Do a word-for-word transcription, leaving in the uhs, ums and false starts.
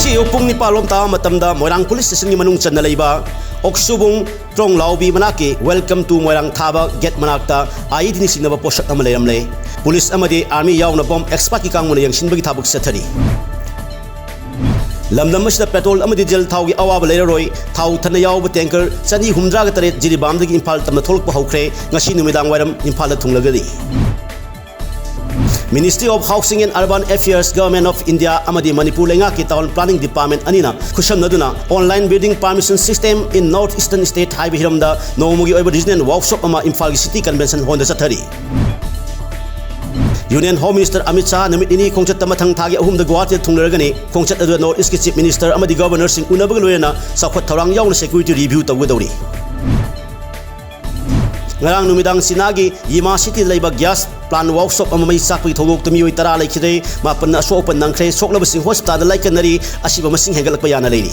ꯑꯌꯨꯛ ꯄꯨꯡ ꯅꯤꯄꯥꯟ ꯂꯣꯝ ꯇꯥꯕ ꯃꯇꯝꯗ ꯃꯣꯏꯔꯥꯡ ꯄꯨꯂꯤꯁ ꯁ꯭ꯇꯦꯁꯟꯒꯤ ꯃꯅꯨꯡ ꯆꯟꯅ ꯂꯩꯕ ꯑꯣꯛꯁꯨꯕꯨꯡ ꯇ꯭ꯔꯣꯡꯂꯥꯎꯕꯤ ꯃꯅꯥꯛꯀꯤ Welcome to ꯃꯣꯏꯔꯥꯡ ꯊꯥꯕ ꯒꯦꯠ ꯃꯅꯥꯛꯇ IED ꯅ ꯆꯤꯡꯅꯕ ꯄꯣꯠꯁꯛ ꯑꯃ ꯂꯩꯔꯝꯂꯦ꯫ ꯄꯨꯂꯤꯁ ꯑꯃꯗꯤ ꯑꯥꯔꯃꯤ ꯌꯥꯎꯅ ꯕꯣꯝ ꯑꯦꯛꯁꯄꯥꯔꯠꯀꯤ ꯀꯥꯡꯕꯨꯅ ꯌꯦꯡꯁꯤꯟꯕꯒꯤ ꯊꯕꯛ ꯆꯠꯊꯔꯤ꯫ ꯂꯝꯗꯝ ꯑꯁꯤꯗ ꯄꯦꯇ꯭ꯔꯣꯜ ꯑꯃꯗꯤ ꯗꯤꯖꯜ ꯊꯥꯎꯒꯤ ꯑꯋꯥꯕ ꯂꯩꯔꯔꯣꯏ꯫ ꯊꯥꯎ ꯊꯟꯅ ꯌꯥꯎꯕ ꯇꯦꯡꯀꯔ ꯆꯅꯤ ꯍꯨꯝꯗ꯭ꯔꯥꯒ ꯇꯔꯦꯠ ꯖꯤꯔꯤꯕꯥꯝꯗꯒꯤ ꯏꯝꯐꯥꯜ ꯇꯝꯅ ꯊꯣꯛꯂꯛꯄ ꯍꯧꯈ꯭ꯔꯦ꯫ ꯉꯁꯤ ꯅꯨꯃꯤꯗꯥꯡ ꯋꯥꯏꯔꯝ ꯏꯝꯐꯥꯜꯗ ꯊꯨꯡꯂꯒꯅꯤ꯫ Ministry of Housing and Urban Affairs, Government of India ꯑꯃꯗꯤ ꯃꯅꯤꯄꯨꯔ ꯂꯩꯉꯥꯛꯀꯤ Town Planning Department ꯑꯅꯤꯅ ꯈꯨꯠꯁꯝꯅꯗꯨꯅ Online Building Permission System in North Eastern State ꯍꯥꯏꯕ ꯍꯤꯔꯝꯗ ꯅꯣꯡꯃꯒꯤ ꯑꯣꯏꯕ regional workshop ꯑꯃ ꯏꯝꯐꯥꯜꯒꯤ City Convention Hall ꯗ ꯆꯠꯊꯔꯤ꯫ Union Home Minister Amit Shah ꯅꯨꯃꯤꯠ ꯅꯤꯅꯤ ꯈꯣꯡꯆꯠꯇ ꯃꯊꯪ ꯊꯥꯒꯤ ꯑꯍꯨꯝꯗ ꯒꯨꯋꯥꯍꯥꯇꯤꯗ ꯊꯨꯡꯂꯔꯒꯅꯤ꯫ ꯈꯣꯡꯆꯠ ꯑꯗꯨꯗ North East ꯀꯤ Chief Minister ꯑꯃꯗꯤ Governor ꯁꯤꯡ ꯎꯅꯕꯒ ꯂꯣꯏꯅꯅ ꯆꯥꯎꯈꯠ ꯊꯧꯔꯥꯡ ꯌꯥꯎꯅ security review ꯇꯧꯒꯗꯧꯔꯤ꯫ ꯉꯔꯥꯡ ꯅꯨꯃꯤꯗꯥꯡ ꯆꯤꯅꯥꯒꯤ ꯌꯤꯃꯥ ꯁꯤꯇꯤꯗ ꯂꯩꯕ ꯒ꯭ꯌꯥꯁ ꯄ꯭ꯂꯥꯟ ꯋꯥꯔꯛꯁꯣꯞ ꯑꯃ ꯃꯩ ꯆꯥꯛꯄꯒꯤ ꯊꯧꯗꯣꯛꯇ ꯃꯤꯑꯣꯏ ꯇꯔꯥ ꯂꯩꯈꯤꯗ꯭ꯔꯦ, ꯃꯥꯄꯟꯅ ꯑꯁꯣꯛ ꯑꯄꯟ ꯅꯪꯈ꯭ꯔꯦ, ꯁꯣꯛꯂꯕꯁꯤꯡ ꯍꯣꯁꯄꯤꯇꯥꯜꯗ ꯂꯥꯏꯀꯠꯅꯔꯤ, ꯑꯁꯤꯕ ꯃꯁꯤꯡ ꯍꯦꯟꯒꯠꯂꯛꯄ ꯌꯥꯅ ꯂꯩꯔꯤ꯫